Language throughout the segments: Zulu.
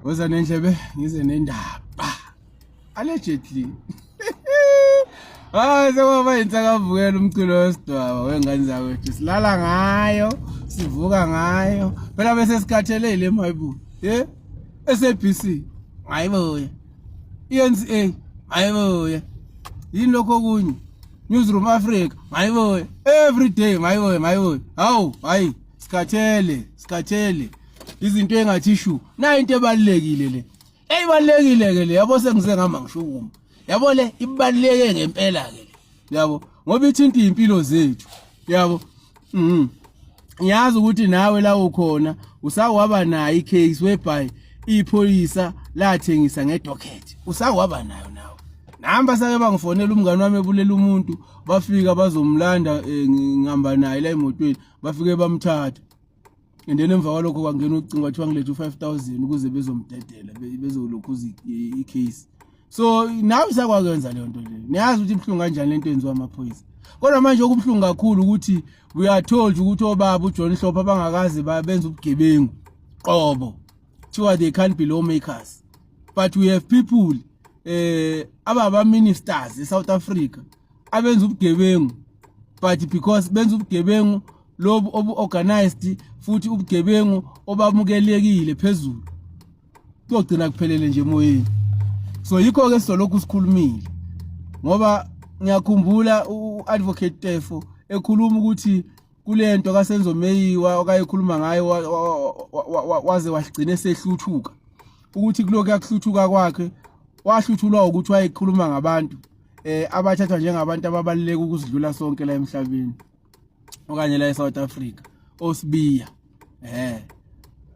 Woza nendlebe ngize nendaba. Allegedly. Hayi sekwaba insakavukela umculo wesidwaba wengane zakwethu. Silala ngayo, sivuka ngayo. Phela bese sikhathele le mayibu. Eh? SABC. Hayibo. ENCA. Hayibo. Yini lokho okunye? Newsroom Africa. Hayibo. Every day mayibo mayibo. Hawu, hayi sikhathele, sikhathele. Izinto engathi shu. Nayi into ebalekile le. Eyibalekile ke le yabo sengize ngama ngishukuma. Yabo le ibaleke ngempela ke le. Yabo ngoba ithinta impilo zethu. Yabo. Ngiyazi ukuthi nawe la ukhona usawaba nayo icase whereby ipholisa lathengisa ngedocket. Usawaba nayo nawe. Namba sake bangifonela umngane wami ebulela umuntu bafika bazomlanda eh, ngihamba naye la emotweni bafike bamthatha. And then emva kwalokho kwangena ucingo kwathiwa ngilethe u-5000 ukuze bezomdedela bezolokhuza i-case. So nawe usakwakenza leyo nto leyo. Niyazi ukuthi ibuhlungu kanjani lento yenziwa amaphoyisa. Kodwa manje okubuhlungu kakhulu ukuthi we are told ukuthi obaba uJohn Hlophe abangakaze benza ubugebengu qobo. Kuthiwa they can't be lawmakers. But we have people eh ababa ministers eSouth Africa abenza ubugebengu but because benza ubugebengu lobu obu organized futhi ubugebengu obamukelekile phezulu kuyogcina kuphelele nje emoyeni. So yikho ke sizolokhu sikhulumile ngoba ngiyakhumbula uadvocate Tefo ekhuluma ukuthi kulento kaSenzo Meyiwa okayekhuluma ngayo waze wagcina esehluthuka ukuthi kulokhu yakuhluthuka kwakhe wahluthulwa ukuthi wayekhuluma ngabantu eh abathathwa njengabantu ababaluleke ukusidlula sonke la emhlabeni okanye la eSouth Africa oSibiya.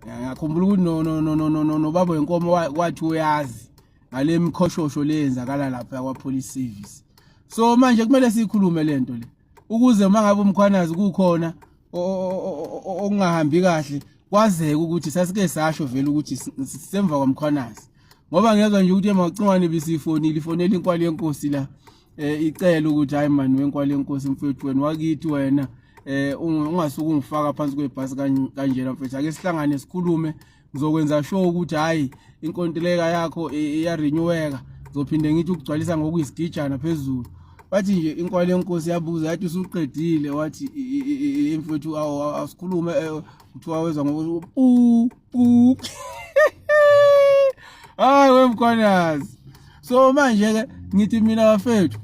Ngiyakhumbula ukuthi no no no no no no baba wenkomo wathi uyazi ngale mikhoshosho leyenzakala lapha kwa police service. So manje kumele sikhulume lento le ukuze uma ngabe uMkhwanazi kukhona okungahambi kahle kwazeke ukuthi sasike sasho vele ukuthi sisemva kwaMkhwanazi, ngoba ngiyezwa nje ukuthi emacingwane bisifonile ifonela inkwali yenkosi la icela ukuthi hayi mani wenkwali yenkosi mfethu wena wakithi wena ungasuke ungifaka phansi kwebhasi kanjena mfethu, ake sihlangane sikhulume, ngizokwenza sure ukuthi hayi inkontileka yakho iyareneweka, ngizophinde ngithi ukugcwalisa ngokuyisigijana phezulu. Bathi nje inkwali yenkosi yabuza yathi usuqedile, wathi mfethu asikhulume, kuthiwa wezwa ngokuthi pu pu, hayi wemkhwanazi. So manje ke ngithi mina bafethu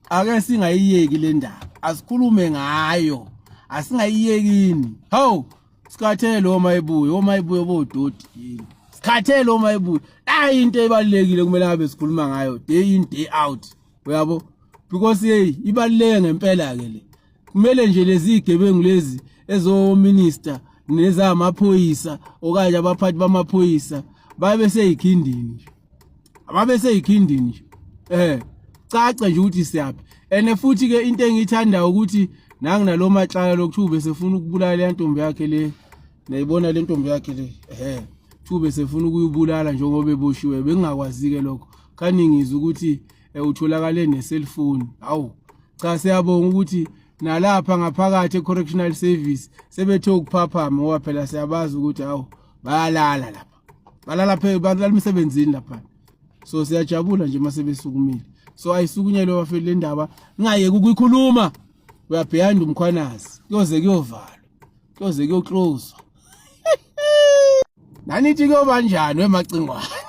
ake singayiyeki le ndaba, asikhulume ngayo, asingayiyekini. Hawu, sikhathele oma ebuye, oma ebuye bodoti yini, sikhathele oma ebuye. Hayi, into ebalekile kumele ngabe sikhuluma ngayo day in day out, uyabo, because hey ibaluleke ngempela ke le. Kumele nje lezi igebengu lezi ezo minister nezamaphoyisa okanye abaphathi bamaphoyisa babe seyikhindini nje, ababe seyikhindini nje, cace nje ukuthi siyaphi. Ene futhi ke into engiyithandayo ukuthi nangi nalo Matlala lokuthiwa besefuna ukubulala le ntombi yakhe le, nayibona le ntombi yakhe le, kuthiwa besefuna ukuyibulala njengoba eboshiwe. Bengingakwazi ke lokho, kaningizwa ukuthi utholakale ne-cellphone. Hawu cha, siyabonga ukuthi nalapha ngaphakathi e-correctional service sebethe ukuphaphama, ngoba phela siyabazi ukuthi hawu bayalala lapha, balala phela, balala emsebenzini lapha. So siyajabula nje mase besukumile. So ayisukunyelwe bafethu le ndaba, ngingayeki ukuyikhuluma. We are behind uMkhwanazi kuyoze kuyovalwa, kuyoze kuyocloswa. Nanithi kuyoba njani wemacingwane?